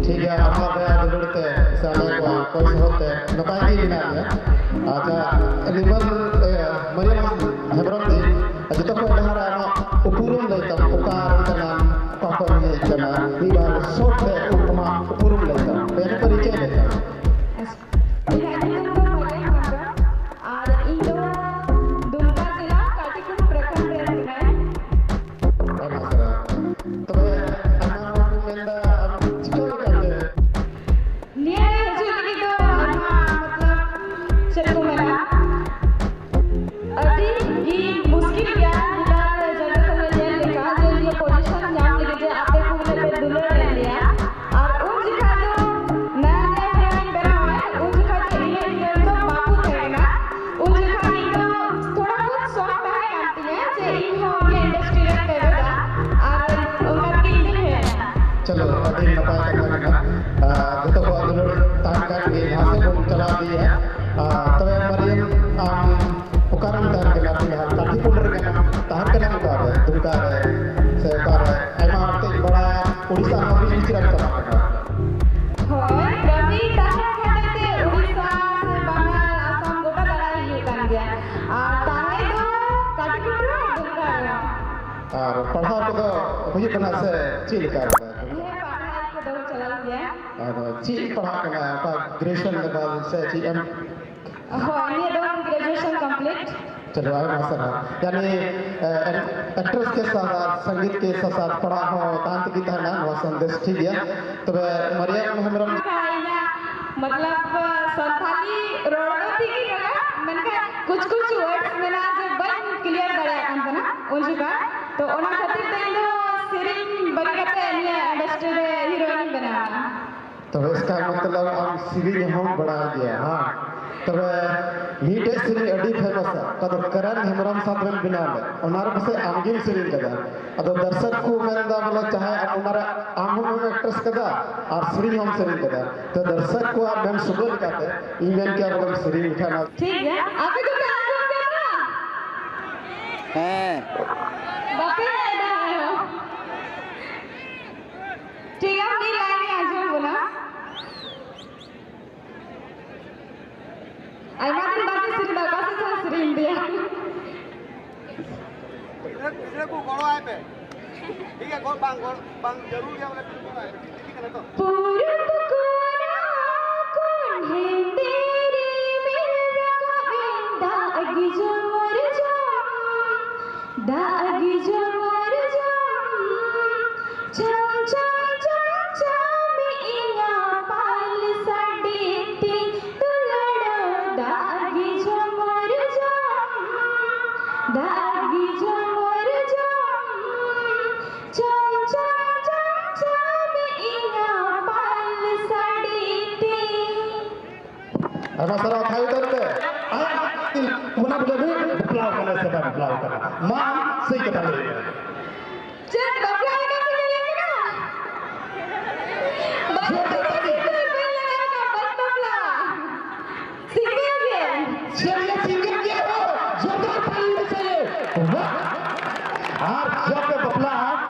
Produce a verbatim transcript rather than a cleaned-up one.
ᱴᱷᱤᱠ ᱜᱮᱭᱟ, ᱟᱢᱟᱜ ᱫᱟᱭᱟ ᱫᱩᱞᱟᱹᱲ ᱛᱮ ᱥᱮ ᱟᱞᱮ ᱠᱚᱣᱟᱜ ᱠᱚᱭ ᱥᱚᱦᱚᱫ ᱛᱮ ᱱᱟᱯᱟᱭ ᱜᱮ ᱢᱮᱱᱟᱜ ᱞᱮᱭᱟ᱾ ᱟᱪᱪᱷᱟ, ᱱᱤᱢᱟᱞ, ᱮ, ᱢᱟᱹᱨᱤᱭᱟᱢ ᱦᱮᱢᱵᱨᱚᱢ ᱡᱤ, ᱡᱚᱛᱚ ᱠᱷᱚᱱ ᱞᱟᱦᱟ ᱨᱮ ᱟᱢᱟᱜ ᱩᱯᱨᱩᱢ ᱞᱟᱹᱭ ᱛᱟᱢ, ᱚᱠᱟ ᱨᱮᱱ ᱠᱟᱱᱟᱢ, ᱚᱠᱟ ᱠᱷᱚᱱ ᱮᱢ ᱦᱮᱡ ᱠᱟᱱᱟ, ᱢᱤᱫ ᱵᱟᱨ short ᱛᱮ ᱟᱢᱟᱜ ᱩᱯᱨᱩᱢ ᱞᱟᱹᱭ ᱛᱟᱢ, ᱯᱮ ᱯᱚᱨᱤᱪᱚᱭ ᱞᱟᱹᱭ ᱛᱟᱢ᱾ ᱤᱧᱟᱹᱜ ᱧᱩᱛᱩᱢ ᱫᱚ ᱢᱟᱹᱨᱤᱭᱟᱢ ᱦᱮᱢᱵᱨᱚᱢ, ᱟᱨ ᱤᱧ ᱫᱚ ᱫᱩᱢᱠᱟ ᱡᱮᱞᱟ ᱠᱟᱴᱤᱠᱩᱴ ᱯᱨᱚᱠᱷᱚᱸᱰ ᱨᱮᱱ ᱠᱟᱹᱱᱟᱹᱧ᱾ ᱟᱭᱢᱟ ᱥᱟᱨᱦᱟᱣ᱾ ᱛᱚᱵᱮ ᱟᱭᱢᱟ ᱦᱚᱲ ᱠᱚ ᱢᱮᱱᱫᱟ, ᱟᱢ ᱪᱤᱠᱟᱹ ᱞᱮᱠᱟᱛᱮ? ᱱᱤᱭᱟᱹ ᱨᱮ ᱦᱤᱡᱩᱜ ᱞᱟᱹᱜᱤᱫ ᱫᱚ ᱟᱭᱢᱟ, ᱢᱚᱛᱞᱚᱵ, ᱪᱮᱫ ᱠᱚ ᱢᱮᱱᱟ, ᱟᱹᱰᱤ ᱜᱮ ᱢᱩᱥᱠᱤᱞ ᱜᱮᱭᱟ ᱱᱮᱛᱟᱨ generation ᱨᱮ ᱧᱮᱞ ᱞᱮᱠᱟ ᱡᱮ ᱱᱤᱭᱟᱹ position ᱧᱟᱢ ᱞᱟᱹᱜᱤᱫ ᱡᱮ ᱟᱯᱮ ᱠᱚ ᱩᱱᱟᱹᱜ ᱯᱮ ᱫᱩᱞᱟᱹᱲ ᱮᱫ ᱞᱮᱭᱟ᱾ ᱟᱨ ᱩᱱ ᱡᱚᱠᱷᱟᱡ ᱫᱚ ᱱᱟᱭᱟ ᱱᱟᱭᱟ heroine ᱵᱮᱱᱟᱣ ᱟᱭ, ᱩᱱ ᱡᱚᱠᱷᱟᱡ ᱫᱚ ᱤᱱᱟᱹᱜ heroine ᱫᱚ ᱵᱟᱠᱚ ᱛᱟᱦᱮᱸ ᱠᱟᱱᱟ᱾ ᱩᱱ ᱡᱚᱠᱷᱟᱡ ᱤᱧ ᱫᱚ ᱛᱷᱚᱲᱟ ᱵᱚᱦᱩᱛ ᱥᱚᱠ ᱛᱟᱦᱮᱸ ᱠᱟᱱ ᱛᱤᱧᱟᱹ ᱡᱮ ᱤᱧ ᱦᱚᱸ ᱱᱤᱭᱟᱹ industry ᱨᱮ ᱯᱨᱚᱵᱮᱥᱟ, ᱟᱨ ᱚᱱᱠᱟ ᱛᱮᱜᱮ ᱤᱧ ᱫᱚᱧ ᱦᱮᱡ ᱮᱱᱟ᱾ ᱪᱚᱞᱚ, ᱟᱹᱰᱤ ᱱᱟᱯᱟᱭ ᱠᱟᱛᱷᱟ ᱠᱟᱱᱟ᱾ ᱟᱨ ᱡᱚᱛᱚ ᱠᱚᱣᱟᱜ ᱫᱩᱞᱟᱹᱲ ᱛᱟᱦᱮᱱ ᱠᱷᱟᱱ ᱜᱮ ᱞᱟᱦᱟ ᱥᱮᱫ ᱵᱚᱱ ᱪᱟᱞᱟᱣ ᱤᱫᱤᱭᱟ᱾ ᱟᱨ ᱛᱚᱵᱮ ᱢᱟᱨᱤᱭᱟᱢ, ᱟᱢ ᱚᱠᱟᱨᱮᱢ ᱛᱟᱦᱮᱱ ᱠᱟᱱᱟ? ᱯᱷᱤᱞᱦᱟᱞ ᱠᱟᱴᱷᱤᱯᱩᱨ ᱨᱮ ᱛᱟᱦᱮᱱ ᱠᱟᱱᱟᱢ? ᱚᱠᱟ ᱨᱮ? ᱫᱩᱢᱠᱟ ᱨᱮ ᱥᱮ ᱚᱠᱟᱨᱮ? ᱟᱭᱢᱟ ᱦᱚᱲ ᱛᱮᱧ ᱵᱟᱲᱟᱭᱟ, ᱩᱲᱤᱥᱥᱟ ᱦᱚᱸ ᱢᱤᱫ ᱵᱤᱪᱨᱮᱢ ᱪᱟᱞᱟᱜ ᱠᱟᱱᱟ᱾ ᱦᱳᱭ, ᱠᱟᱹᱢᱤ ᱛᱟᱦᱮᱸ ᱠᱷᱟᱹᱛᱤᱨ ᱛᱮ ᱩᱲᱤᱥᱥᱟ ᱥᱮ ᱵᱟᱝᱜᱟᱞ, ᱟᱥᱟᱢ ᱜᱚᱴᱟ ᱫᱟᱬᱟᱭ ᱦᱩᱭᱩᱜ ᱠᱟᱱ ᱜᱮᱭᱟ᱾ ᱟᱨ ᱛᱟᱦᱮᱸ ᱫᱚ ᱠᱟᱴᱷᱤᱯᱩᱨ ᱨᱮ, ᱫᱩᱢᱠᱟ ᱨᱮ᱾ ᱟᱨ ᱯᱟᱲᱦᱟᱣ ᱠᱚᱫᱚ ᱦᱩᱭᱩᱜ ᱠᱟᱱᱟ ᱥᱮ ᱪᱮᱫ ᱞᱮᱠᱟ? ᱦᱮᱸ, ᱯᱟᱲᱦᱟᱣ ᱠᱚᱫᱚ ᱪᱟᱞᱟᱜ ᱜᱮᱭᱟ᱾ ᱟᱫᱚ ᱪᱮᱫ ᱯᱟᱲᱦᱟᱜ ᱠᱟᱱᱟ? ᱚᱠᱟ graduation level ᱥᱮ ᱪᱮᱫ ᱮᱢ? ᱦᱳᱭ, ᱱᱤᱭᱟᱹ ᱫᱚ graduation complete᱾ ᱪᱚᱞᱚ, ᱟᱭᱢᱟ ᱥᱟᱨᱦᱟᱣ᱾ ᱭᱟᱱᱤ, ᱮ, actress ᱠᱮ ᱥᱟᱛᱷ ᱥᱟᱛᱷ, ᱥᱚᱝᱜᱤᱛ ᱠᱮ ᱥᱟᱛᱷ ᱥᱟᱛᱷ ᱯᱟᱲᱦᱟᱜ ᱦᱚᱸ ᱛᱟᱦᱮᱱ ᱛᱮᱜᱮ ᱛᱟᱦᱮᱱᱟ, ᱱᱚᱣᱟ ᱥᱟᱸᱫᱮᱥ ᱴᱷᱤᱠ ᱜᱮᱭᱟ᱾ ᱛᱚᱵᱮ ᱢᱟᱨᱤᱭᱟᱢ ᱦᱮᱢᱵᱨᱚᱢ, ᱤᱧᱟᱹᱜ ᱢᱚᱛᱞᱚᱵ ᱥᱟᱱᱛᱟᱞᱤ ᱨᱚᱲ ᱫᱚ ᱴᱷᱤᱠ ᱜᱮ ᱨᱚᱲᱟ, ᱢᱮᱱᱠᱷᱟᱱ ᱠᱩᱪ ᱠᱩᱪ words ᱢᱮᱱᱟᱜᱼᱟ ᱡᱮ ᱵᱟᱹᱧ clear ᱫᱟᱲᱮᱭᱟᱜ ᱠᱟᱱ ᱛᱟᱦᱮᱱᱟ ᱩᱱ ᱡᱚᱠᱷᱟᱡ᱾ ᱛᱚ ᱚᱱᱟ ᱠᱷᱟᱹᱛᱤᱨ ᱛᱮ ᱤᱧ ᱫᱚ ᱥᱮᱨᱮᱧ ᱵᱟᱹᱜᱤ ᱠᱟᱛᱮ ᱱᱤᱭᱟᱹ industry ᱨᱮ heroine ᱤᱧ ᱵᱮᱱᱟᱣ ᱮᱱᱟ᱾ ᱛᱚᱵᱮ ᱤᱥᱠᱟ ᱢᱚᱛᱞᱚᱵ ᱟᱢ ᱥᱮᱨᱮᱧ ᱦᱚᱸᱢ ᱵᱟᱲᱟᱭ ᱜᱮᱭᱟ, ᱦᱟᱸ? ᱛᱚᱵᱮ ᱢᱤᱫᱴᱮᱡ ᱥᱮᱨᱮᱧ ᱟᱹᱰᱤ famous ᱟ, ᱚᱠᱟ ᱫᱚ ᱠᱟᱨᱟᱱ ᱦᱮᱢᱵᱨᱚᱢ ᱥᱟᱶ ᱛᱮᱵᱮᱱ ᱵᱮᱱᱟᱣ ᱞᱮᱫ, ᱚᱱᱟ ᱨᱮ ᱯᱟᱥᱮᱡ ᱟᱢ ᱜᱮᱢ ᱥᱮᱨᱮᱧ ᱠᱟᱫᱟ᱾ ᱟᱫᱚ ᱫᱚᱨᱥᱚᱠ ᱠᱚ ᱢᱮᱱᱫᱟ ᱵᱚᱞᱮ ᱪᱟᱦᱮ ᱟᱢ ᱚᱱᱟ ᱨᱮ ᱟᱢ ᱦᱚᱸᱢ actress ᱠᱟᱫᱟ ᱟᱨ ᱥᱮᱨᱮᱧ ᱦᱚᱸᱢ ᱥᱮᱨᱮᱧ ᱠᱟᱫᱟ᱾ ᱛᱚ ᱫᱚᱨᱥᱚᱠ ᱠᱚᱣᱟᱜ ᱢᱮᱱ ᱥᱩᱫᱷᱟᱹ ᱞᱮᱠᱟᱛᱮ ᱤᱧ ᱢᱮᱱ ᱠᱮᱭᱟ ᱵᱚᱞᱮᱢ ᱥᱮᱨᱮᱧ ᱞᱮᱠᱷᱟᱱ ᱚᱱᱟ ᱴᱷᱤᱠ ᱜᱮᱭᱟ, ᱟᱯᱮ ᱫᱚᱯᱮ ᱟᱸᱡᱚᱢ ᱠᱮᱫᱟ? ᱦᱮᱸ᱾ ᱵᱟᱯᱮ ᱞᱟᱹᱭ ᱫᱟ ᱟᱨᱦᱚᱸ? ᱴᱷᱤᱠ ᱜᱮᱭᱟ, ᱢᱤᱫ line ᱤᱧ ᱟᱸᱡᱚᱢ ᱵᱚᱱᱟ᱾ ᱵᱟᱝ ᱵᱟᱝ ᱡᱟᱹᱨᱩᱲ ᱜᱮᱭᱟ ᱵᱚᱞᱮ᱾ ᱯᱩᱨᱩᱵ ᱠᱚᱨᱟ ᱠᱷᱚᱱ ᱦᱮᱸᱫᱮ ᱨᱤᱢᱤᱞ ᱨᱟᱠᱟᱵ ᱮᱱ, ᱫᱟᱜ ᱜᱮ ᱡᱷᱚᱢᱚᱨ ᱡᱷᱚᱢ, ᱫᱟᱜ ᱜᱮ ᱡᱷᱚᱢᱚᱨ ᱡᱷᱚᱢ᱾ ᱪᱷᱚᱢ ᱪᱷᱚᱢ ᱪᱷᱚᱢ ᱪᱷᱚᱢ ᱤᱧᱟᱜ ᱯᱟᱞ ᱥᱟᱰᱮ ᱛᱮ ᱫᱩᱞᱟᱹᱲ, ᱫᱟᱜ ᱜᱮ ᱡᱷᱚᱢᱚᱨ ᱡᱷᱚᱢ, ᱫᱟᱜ ᱜᱮ ᱡᱷᱚᱢᱚᱨ ᱡᱷᱚᱢ᱾ ᱪᱷᱚᱢ ᱪᱷᱚᱢ ᱪᱷᱚᱢ ᱪᱷᱚᱢ ᱤᱧᱟᱜ ᱯᱟᱞ ᱥᱟᱰᱮ ᱛᱮ᱾ ᱟᱭᱢᱟ ᱥᱟᱨᱦᱟᱣ ᱛᱷᱟᱭᱚ ᱛᱟᱭᱚᱢ ᱛᱮ᱾ ᱟᱨ ᱚᱱᱟ ᱵᱚᱞᱮ ᱫᱚ ᱵᱟᱯᱞᱟᱣ ᱠᱟᱱᱟ ᱥᱮ ᱵᱟᱭ ᱵᱟᱯᱞᱟᱣ ᱠᱟᱱᱟ? ᱢᱟ ᱥᱟᱹᱭ ᱠᱟᱛᱷᱟ ᱞᱟᱹᱭ ᱢᱮ᱾